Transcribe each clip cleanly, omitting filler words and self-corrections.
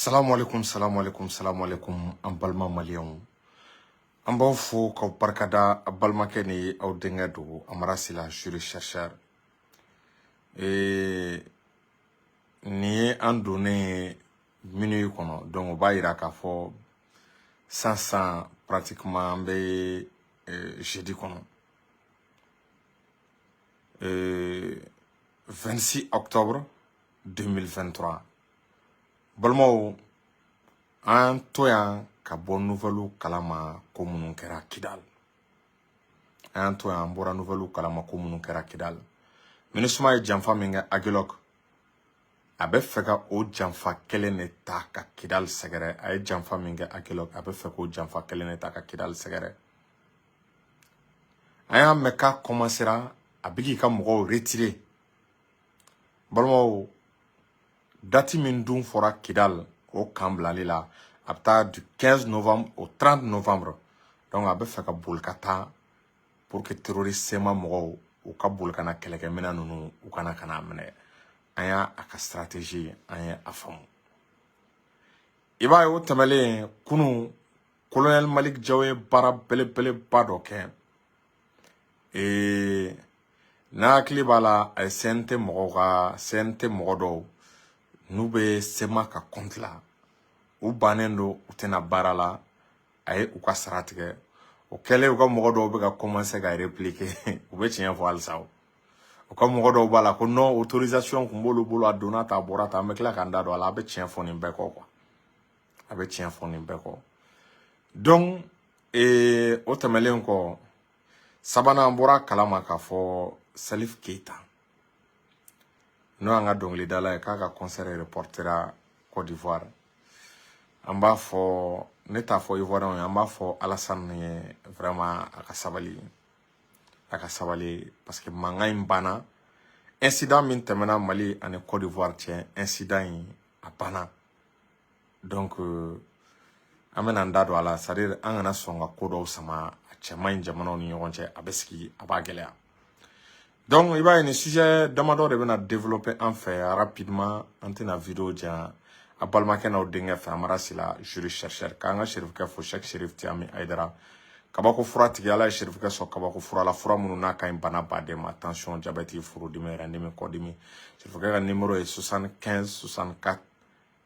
Salamu alaikum, salamu alaikum, salamu alaikum, an balima maliyɛnw. An b'aw fo k'aw barikada. A balimakɛ ni aw denkɛ don, Amara Sila, juriste chercheur. Nin ye an donnen ye minuit kɔnɔ, donc o b'a yira k'a fɔ san san pratiquement an bɛ jeudi kɔnɔ. 26 octobre 2023. Balimaw, an to yan ka bɔ nouvelle kalama ko minnu kɛra Kidal. An y'an to yan, an bɔra nouvelle kalama ko minnu kɛra Kidal. MINUSMA ye janfa min kɛ Aguelhok, a bɛ fɛ ka o janfa kelen de ta ka Kidal sɛgɛrɛ. A ye janfa min kɛ Aguelhok, a bɛ fɛ k'o janfa kelen de ta ka Kidal sɛgɛrɛ. An y'a mɛn k'a commencera, a bɛ k'i ka mɔgɔw retirer. Balimaw, date min dun fɔra Kidal o kan bilali la, a bɛ taa du 15 novembre au 30 novembre. Donc a bɛ fɛ ka boli ka taa pour que terroriste CMA mɔgɔw u ka boli ka na kɛlɛkɛminɛn ninnu, u kana ka n'a minɛ. An y'a a ka stratégie, an ye a faamu. I b'a ye, o tɛmɛlen, kunun colonel Malick Diaw ye baara belebeleba dɔ kɛ. N'a hakili b'a la, a ye CNT mɔgɔw ka CNT mɔgɔ dɔw n'u bɛ CMA ka compte la, u bannen don, u tɛna baara la, a ye u ka sara tigɛ. O kɛlen, u ka mɔgɔ dɔw bɛ ka commencer ka répliquer. U bɛ tiɲɛ fɔ halisa. O u ka mɔgɔ dɔw b'a la ko non, autorisation tun b'olu bolo, a donna ta, a bɔra ta. An bɛ tila k'an da don a la. A bɛ tiɲɛ fɔ nin bɛɛ kɔ quoi, a bɛ tiɲɛ fɔ nin bɛɛ kɔ. Donc o tɛmɛnen kɔ, sabanan, an bɔra kalama k'a fɔ Salif Keita, n'o y'an ka dɔnkilidala ye, k'a ka concert reportera Côte d'Ivoire. An b'a fɔ, ne t'a fɔ Ivoirien ye, an b'a fɔ Alassane ye vraiment a ka sabali, a ka sabali, parce que mankan in banna. Incident min tɛmɛna Mali ani Côte d'Ivoire cɛ, incident in a banna. Donc an bɛna an da don a la, c'est à dire an kana sɔn ka ko dɔw sama a cɛ man ɲi jamanaw ni ɲɔgɔn cɛ, a bɛ sigi a b'a gɛlɛya. Donc i b'a ye, nin sujet damadɔ de bɛna développer an fɛ rapidement. An tɛna vidéo janya. A balimakɛ n'aw denkɛ fɛ, Amara Sila, juriste chercheur. K'an ka serifukɛ fo, Cheikh Chérif Tiami Aidara, kabako fura tigi. Ala ye serifukɛ sɔn kabako fura la, fura minnu n'a ka ɲi bana baden ma: tension, diabète, furudimi, rɛndimi, kɔdimi. Serifukɛ ka numéro ye 75 64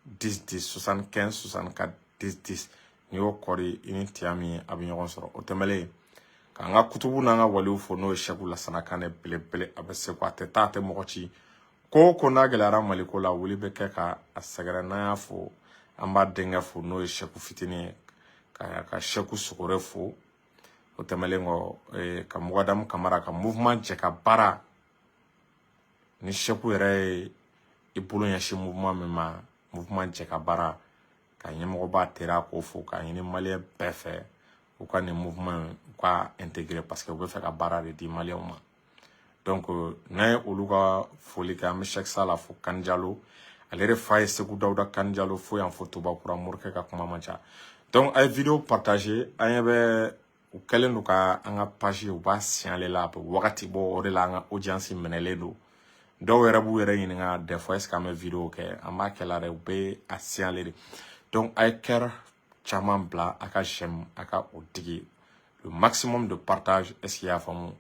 10 10, 75 64 10 10. N'i y'o kɔri, i ni Tiami a bɛ ɲɔgɔn sɔrɔ. O tɛmɛlen, k'an ka kutubu n'an ka waliw fo, n'o ye Sɛku Lasana Kane belebele, a bɛ segu, a tɛ taa, a tɛ mɔgɔ ci. Ko o ko n'a gɛlɛyara Maliko la, wuli bɛ kɛ ka a sɛgɛrɛ. N'an y'a fo, an b'a denkɛ fo, n'o ye Sɛku fitinin ye, ka Sɛku Sogore fo. O tɛmɛlen kɔ, ka Mugadamu Kamara ka mouvement jɛ ka baara ni Sɛku yɛrɛ ye, i bolo ɲɛsin mouvement min ma, mouvement jɛ ka baara, ka ɲɛmɔgɔba tera k'o fo, k'a ɲini maliyɛn bɛɛ fɛ u ka nin mouvement u ka intégrer, parce que u bɛ fɛ ka baara de di maliyɛnw ma. Donc n'an ye olu ka foli kɛ, an bɛ Cheikh Sala fo, Kanjalo, ale yɛrɛ fa ye Segu Dawuda Kanjalo fo yan fo Tubakura. Morikɛ ka kuma man ca. Donc a ye vidéo partager. An ɲɛ bɛ u kɛlen don ka an ka page, u b'a signaler la, a bɛ wagati bɔ. O de la an ka audience minɛlen don. Dɔw yɛrɛ b'u yɛrɛ ɲininka des fois est ce que an bɛ vidéo kɛ. An b'a kɛ la dɛ, u bɛ a signaler de. Donc a ye cœur caman bila, a ka j'aime, a ka o digi, le maximum de partage, est ce que i y'a faamu,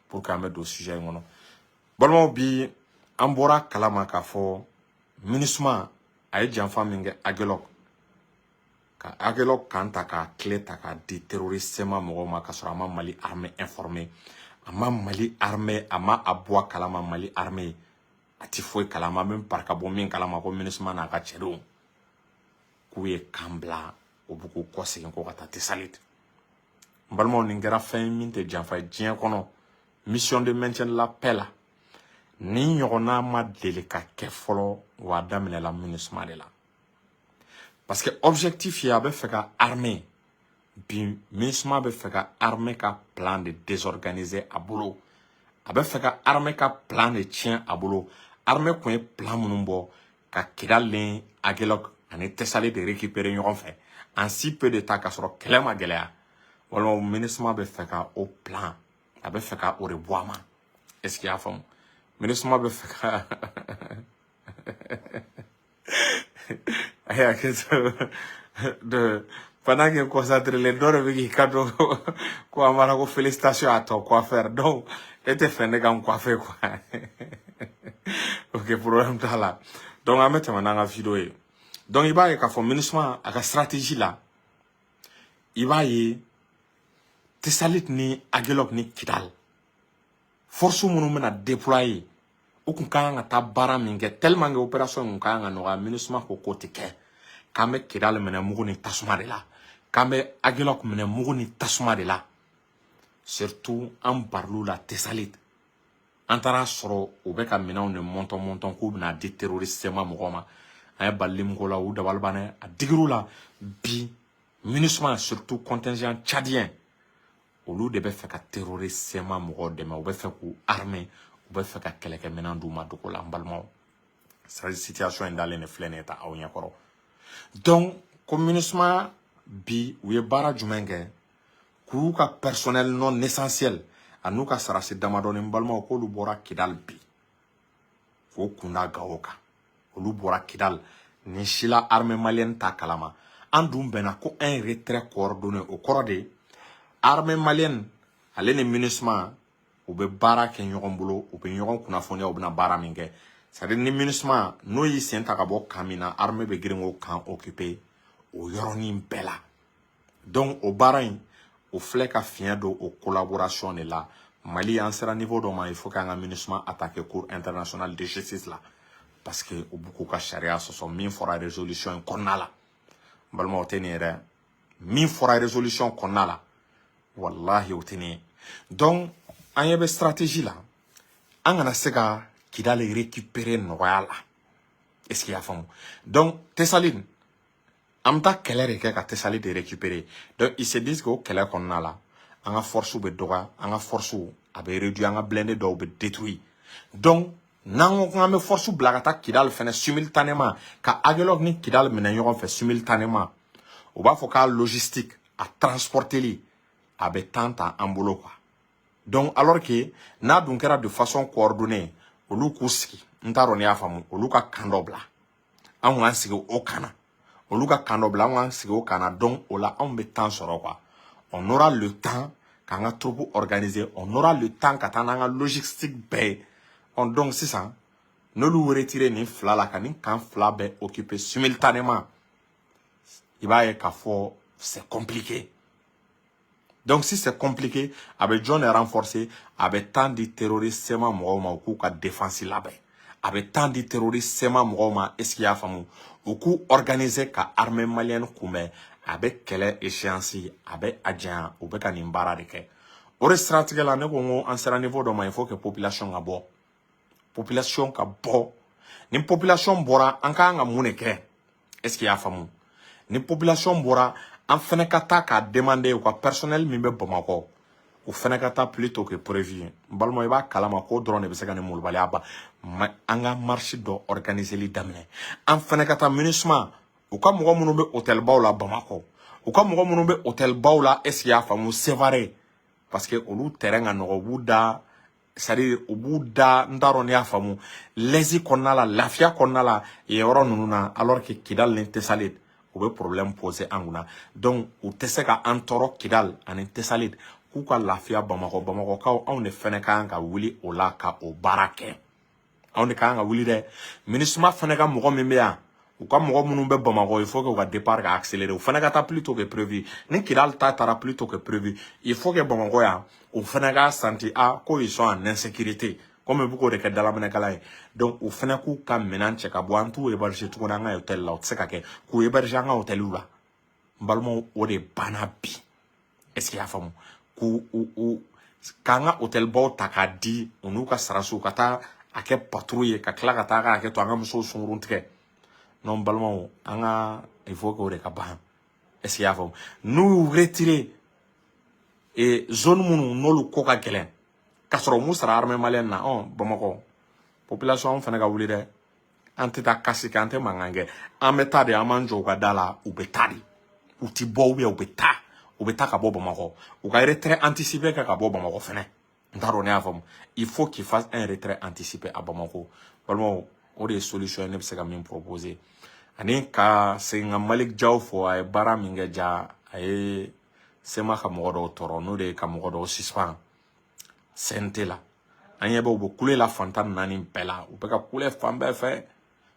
pour que an bɛ don sujet in kɔnɔ. Balimaw, bi an bɔra kalama k'a fɔ MINUSMA a ye janfa min kɛ Aguelhok, ka Aguelhok kan ta k'a clé ta k'a di terroriste CMA mɔgɔw ma, k'a sɔrɔ a ma Mali armée informé, a ma Mali armée, a ma a bɔ a kalama. Mali armée a ti foyi kalama, an bɛ barika bɔ min kalama ko MINUSMA n'a ka cɛdenw k'u ye kan bila, u b'u k'u kɔ segin ko ka taa Tessalit. N balimaw, nin kɛra fɛn ye min tɛ janfa ye diɲɛ kɔnɔ. Mission de maintien de la paix la, ni ɲɔgɔnna ma deli ka kɛ fɔlɔ, wa a daminɛla MINUSMA de la, parce que objectif ye a bɛ fɛ ka armée bi, MINUSMA bɛ fɛ ka armée ka plan de désorganiser a bolo, a bɛ fɛ ka armée ka plan de tiɲɛ a bolo. Armée kun ye plan minnu bɔ ka Kidal ni Aguelhok ani Tessalit de récupérer ɲɔgɔn fɛ en si peu de temps, ka sɔrɔ kɛlɛ ma gɛlɛya, walima MINUSMA bɛ fɛ ka o plan, a bɛ fɛ ka o de bɔ a ma. Est ce que i y'a faamu? MINUSMA bɛ fɛ ka A y'a kɛ de pendant que concentré le dɔ de bɛ k'i kan don ko Amara ko félicitation à ton coiffeur. Donc e tɛ fɛ ne ka n coiffer quoi. Ok, problème t'a la. Donc an bɛ tɛmɛ n'an ka vidéo ye. Donc i b'a ye k'a fɔ MINUSMA a ka stratégie la, i b'a ye Tessalit ni Aguelhok ni Kidal, force minnu bɛna déployer, u kun ka kan ka taa baara min kɛ, tellement que opération kun ka kan ka nɔgɔya, MINUSMA ko k'o tɛ kɛ, k'an bɛ Kidal minɛ mugu ni tasuma de la, k'an bɛ Aguelhok minɛ mugu ni tasuma de la. Surtout an baril'u la Tessalit, an taara sɔrɔ u bɛ ka minɛnw de mɔntɔn mɔntɔn k'u bɛna di terroriste ma mɔgɔw ma. An ye balili min k'o la, u dabali banna, a digir'u la. Bi MINUSMA, surtout contingent tchadien, olu de bɛ fɛ ka terroriste ma mɔgɔw dɛmɛ, u bɛ fɛ k'u armer, u bɛ fɛ ka kɛlɛkɛminɛn d'u ma dogo la. N balimaw, situation in dalen de filɛ nin ye ta aw ɲɛkɔrɔ. Donc ko MINUSMA bi, u ye baara jumɛn kɛ? K'u ka personnel non essentiel a n'u ka sarasi damadɔni, n balimaw, k'olu bɔra Kidal bi k'o kunda Gawo kan. Olu bɔra Kidal nin si la, armée malienne ta kalama. An dun bɛnna ko un retrait coordonné. O kɔrɔ de, armée malienne ale ni MINUSMA, u bɛ baara kɛ ɲɔgɔn bolo, u bɛ ɲɔgɔn kunnafoniya, u bɛna baara min kɛ. C'est à dire ni MINUSMA n'o y'i sen ta ka bɔ camp min na, armée bɛ girin k'o camp occuper o yɔrɔnin bɛɛ la. Donc o baara in, o filɛ ka fiɲɛ don o collaboration de la. Mali, an sera niveau dɔ ma, il faut k'an ka MINUSMA attaquer Cour internationale de justice la, parce que u b'u k'u ka sariya sɔsɔ. Min fɔra résolution in kɔnɔna la, n balimaw, o tɛ nin ye dɛ. Min fɔra résolution kɔnɔna la, wallahi, o tɛ nin ye. Donc an ɲɛ bɛ stratégie la, an kana se ka Kidali récupérer nɔgɔya la. Est ce que i y'a faamu? Donc Tessalit, an bɛ taa kɛlɛ de kɛ ka Tessalit de récupérer. Donc ils se disent que o kɛlɛ kɔnɔna la, an ka force bɛ dɔgɔya, an ka force a bɛ réduire, an ka blindé dɔw bɛ détruire. Donc n'an ko k'an bɛ force bila ka taa Kidal fɛnɛ simultanément, ka Aguelhok ni Kidal minɛ ɲɔgɔn fɛ simultanément, u b'a fɔ k'a logistique, a transporteli, a bɛ temps ta an bolo quoi. Donc alors que n'a dun kɛra de façon coordonnée, olu k'u sigi, n t'a dɔn n'i y'a faamu, olu ka camp dɔ bila, anw k'an sigi o kan na, olu ka camp dɔ bila, anw k'an sigi o kan na. Donc o la, anw bɛ temps sɔrɔ quoi. On aura le temps k'an ka troupe organiser, on aura le temps ka taa n'an ka logistique bɛɛ ye. On donc sisan, n'olu retiré nin fila la, ka nin camp fila bɛɛ occuper simultanément, i b'a ye k'a fɔ c'est compliqué. Donc si c'est compliqué, a bɛ jɔn de renforcer? A bɛ temps di terroriste CMA mɔgɔw ma, u k'u ka défense labɛn. A bɛ temps di terroriste CMA mɔgɔw ma, est ce que i y'a faamu, u k'u organiser ka armée malienne kunbɛn. A bɛ kɛlɛ échéance, a bɛ a janya. U bɛ ka nin baara de kɛ. O de siratigɛ la, ne ko n ko an sera niveau dɔ ma, il faut que population ka bɔ, population ka bɔ. Ni population bɔra, an ka kan ka mun de kɛ? Est ce que i y'a faamu? Ni population bɔra, an fɛnɛ ka taa k'a demander u ka personnel min bɛ Bamakɔ, u fɛnɛ ka taa plus tôt que prévu. N balima, i b'a kalama k'o dɔrɔn de bɛ se ka nin molobaliya ban. An ka marche dɔ organiseli daminɛ, an fɛnɛ ka taa MINUSMA, u ka mɔgɔ minnu bɛ hôtel baw la Bamakɔ, u ka mɔgɔ minnu bɛ hôtel baw la, est ce que i y'a faamu, Sévaré, parce que olu terrain ka nɔgɔ, u b'u da, c'est à dire u b'u da, n t'a dɔn n'i y'a faamu, l'aise kɔnɔna la, lafiya kɔnɔna la, yen yɔrɔ ninnu na, alors que Kidal ni Tessalit, u bɛ problème poser an kunna. Donc u tɛ se ka an tɔɔrɔ Kidal ani Tessalit, k'u ka lafiya Bamakɔ. Bamakɔkaw, anw de fɛnɛ ka kan ka wuli o la ka o baara kɛ. Anw de ka kan ka wuli dɛ. MINUSMA fɛnɛ ka mɔgɔ min bɛ yan, u ka mɔgɔ minnu bɛ Bamakɔ, il faut que u ka départ ka accélérer, u fɛnɛ ka taa plus tôt que prévu. Ni Kidal ta taara plus tôt que prévu, il faut que Bamakɔ yan, u fɛnɛ k'a senti ah ko ils sont en insécurité, comme u bɛ k'o de kɛ dalaminɛkala ye. Donc u fɛnɛ k'u ka minɛn cɛ ka bɔ. An t'u héberger tuguni an ka hôtel la, o tɛ se ka kɛ k'u héberger an ka hôteliw la. N balimaw, o de banna bi. Est ce que i y'a faamu? K'u u k'an ka hôtel baw ta k'a di u n'u ka sarasiw ka taa a kɛ patrouille ye, ka tila ka taa k'a kɛ to an ka musow sunkurun tigɛ. Non, balimaw, an ka, il faut que o de ka ban. Est ce que i y'a faamu? N'u y'u retirer et zone minnu n'olu ko ka gɛlɛn, k'a sɔrɔ u m'u sara armée malienne na, Bamakɔ population, anw fana ka wuli dɛ. An tɛ taa kasi kɛ, an tɛ mankan kɛ, an bɛ taa de, an b'an jɔ u ka da la, u bɛ taa de, u ti bɔ, ou bien u bɛ taa, u bɛ taa ka bɔ Bamakɔ. U ka retrait anticipé kɛ ka bɔ Bamakɔ fɛnɛ. N t'a dɔn ne y'a faamu. Il faut qu'il fasse un retrait anticipé à Bamako. Balimaw, o de ye solution ye ne bɛ se ka min proposer. Ani ka segin ka Malick Diaw fɔ, a ye baara min kɛ ja, a ye CMA ka mɔgɔ dɔw tɔɔrɔ, n'o de ye ka mɔgɔ dɔw suspend CNT la. An ɲɛ bɛ u bɛ kule la fan 14 bɛɛ la, u bɛ ka kule fan bɛɛ fɛ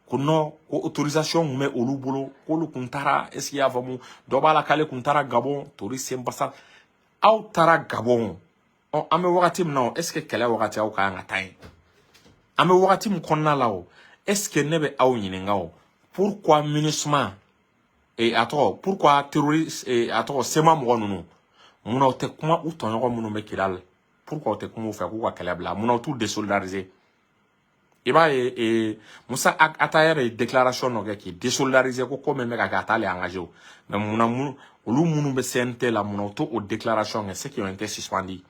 ko non, ko autorisation tun bɛ olu bolo, k'olu kun taara. Est ce que i y'a faamu? Dɔ b'a la k'ale kun taara Gabon tori sen basa. Aw taara Gabon, ɔ, an bɛ wagati min na o, est ce que kɛlɛ wagati aw ka kan ka taa yen? An bɛ wagati min kɔnɔna la o, est ce que ne bɛ aw ɲininka o, pourquoi MINUSMA e a tɔgɔ, pourquoi terroriste e a tɔgɔ, CMA mɔgɔ ninnu, munna u tɛ kuma u tɔɲɔgɔn minnu bɛ Kidal? Pourquoi u tɛ kuma u fɛ k'u ka kɛlɛ bila? Munna u t'u désolidariser? I b'a ye Moussa Attaher ye déclaration dɔ kɛ k'i désolidariser ko ko min bɛ ka kɛ, a t'ale engagé o. Mais munna mun olu minnu bɛ CNT la, munna u t'o o déclaration kɛ, ceux qui ont été suspendus?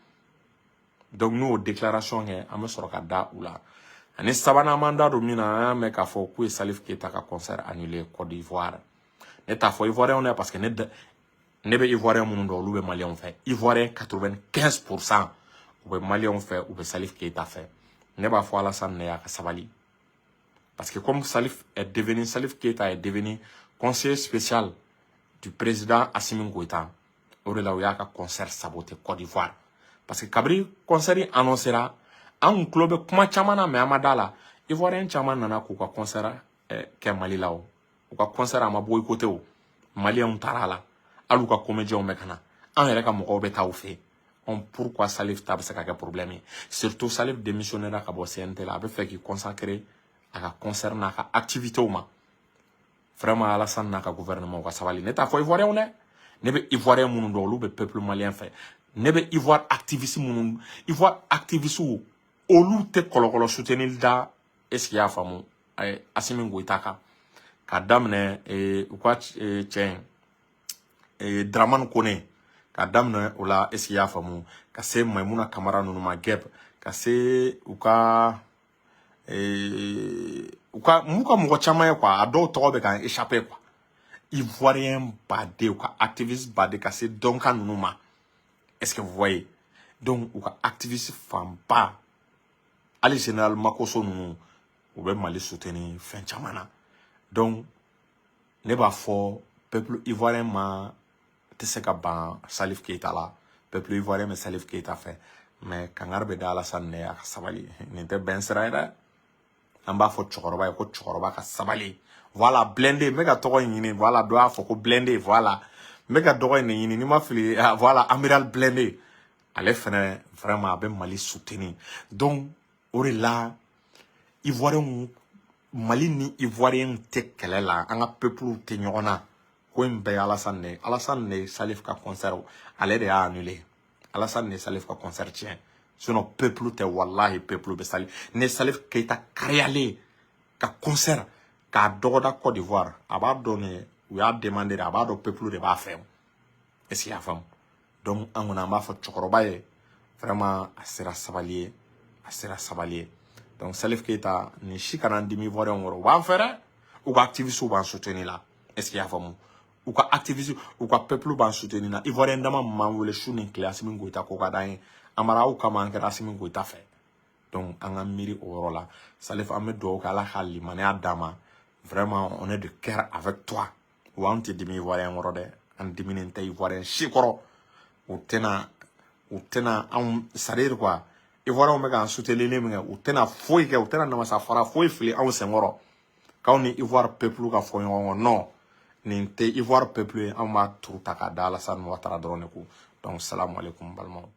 Donc n'u y'o déclaration kɛ, an bɛ sɔrɔ ka da u la. Ani sabanan, an b'an da don min na, an y'a mɛn k'a fɔ k'u ye Salif Keita ka concert annulé Côte d'Ivoire. Ne t'a fɔ Ivoirien dɛ, parce que ne bɛ Ivoirien minnu dɔn, olu bɛ Maliyɛnw fɛ. Ivoirien 95%, u bɛ Maliyɛnw fɛ, u bɛ Salif Keita fɛ. Ne b'a fɔ Alassane ne y'a ka sabali, parce que comme Salif Keita est devenu conseiller spécial du président Assimi Goïta, o de la u y'a ka concert saboté Côte d'Ivoire. Parce que kabiri concert in annoncera, an kun tulo bɛ kuma caman na, mais an ma da la. Ivoirien caman nana k'u ka concert kɛ Mali la o. U ka concert a ma boycotté o, Maliyɛnw taara a la, hali u ka comédiens bɛ ka na, an yɛrɛ ka mɔgɔw bɛ taa u fɛ yen. Pourquoi Salif ta bɛ se ka kɛ problème ye? Surtout Salif démissionnera ka bɔ CNT la, a bɛ fɛ k'i consacrer a ka concert n'a ka activités ma. Vraiment, Alassane n'a ka gouvernement, u ka sabali. Ne t'a fɔ Ivoirien dɛ, ne bɛ Ivoirien minnu dɔn, olu bɛ peuple malien fɛ. Ne bɛ Ivoire activiste minnu, Ivoire activiste, olu tɛ kɔlɔkɔlɔ soutenir da. Est ce que i y'a faamu? Assimi Goïta kan k'a daminɛ u ka cɛ in Dramane Kone, k'a daminɛ o la, est ce que i y'a faamu, ka se Maimuna Kamara ninnu ma, Gɛb, ka se u ka m'u ka mɔgɔ caman ye quoi. A dɔw tɔgɔ bɛ k'an échapper quoi. Ivoirien baden, u ka activiste baden, ka se Dɔnka ninnu ma. Est ce que vous voyez? Donc u ka activiste fanba, hali général Makoso ninnu, u bɛ Mali soutenir fɛn caman na. Donc ne b'a fɔ peuple ivoirien ma tɛ se ka ban Salif Keita la. Peuple ivoirien bɛ Salif Keita fɛ, mais kangari bɛ da Alassane ne a ka sabali. Nin tɛ bɛn sira ye dɛ. An b'a fɔ cɛkɔrɔba ye ko cɛkɔrɔba ka sabali. Voilà, blindé, n bɛ ka tɔgɔ in ɲini. Voilà, dɔ y'a fɔ ko blindé. Voilà, n bɛ ka dɔgɔ in de ɲini, n'i ma fili. Ah, voilà, amiral blindé, ale fɛnɛ vraiment a bɛ Mali soutenir. Donc o de la Ivoirien, Mali ni Ivoirien tɛ kɛlɛ la, an ka peuple tɛ ɲɔgɔn na. Ko in bɛɛ ye Alassane de ye. Alassane de ye Salif ka concert, ale de y'a annulé. Alassane de ye Salif ka concert tiɲɛ, sinon peuple tɛ. Wallahi, peuple bɛ Salif. Ne Salif Keita kariyalen ka concert k'a dɔgɔda Côte d'Ivoire, a b'a dɔn ne u y'a demandé de, a b'a dɔn peuple de b'a fɛ. Est ce que i y'a faamu? Donc an kɔni an b'a fɔ cɛkɔrɔba ye, vraiment a sera sabali ye, a sera sabali ye. Donc Salif Keita, nin si kana dimi Ivoirien kɔrɔ, u b'an fɛ dɛ. U ka activiste b'an soutenir la. Est ce que i y'a faamu? U ka activiste, u ka peuple b'an soutenir na. Ivoirien dama m'an wele su ni tile, Assimi Goïta ko ka d'an ye, an mara aw kama, an kɛra Assimi Goïta fɛ. Donc an ka miiri o yɔrɔ la. Salif, an bɛ dugawu kɛ, Ala ka limaniya d'a ma. Vraiment, on est de cœur avec toi. Wa an tɛ dimi Ivoirien kɔrɔ dɛ, an diminen tɛ Ivoirien si kɔrɔ. U tɛna anw, c'est à dire quoi, Ivoirien bɛ k'an soutenir min kɛ, u tɛna foyi kɛ, u tɛna namasa fara foyi fili anw senkɔrɔ k'anw ni Ivoire peuple ka fɔ ɲɔgɔn kɔ. Non, nin tɛ Ivoire peuple ye. Anw b'a turu ta k'a da Alassane Ouattara dɔrɔn de ko. Donc salamu aleykum, balimaw.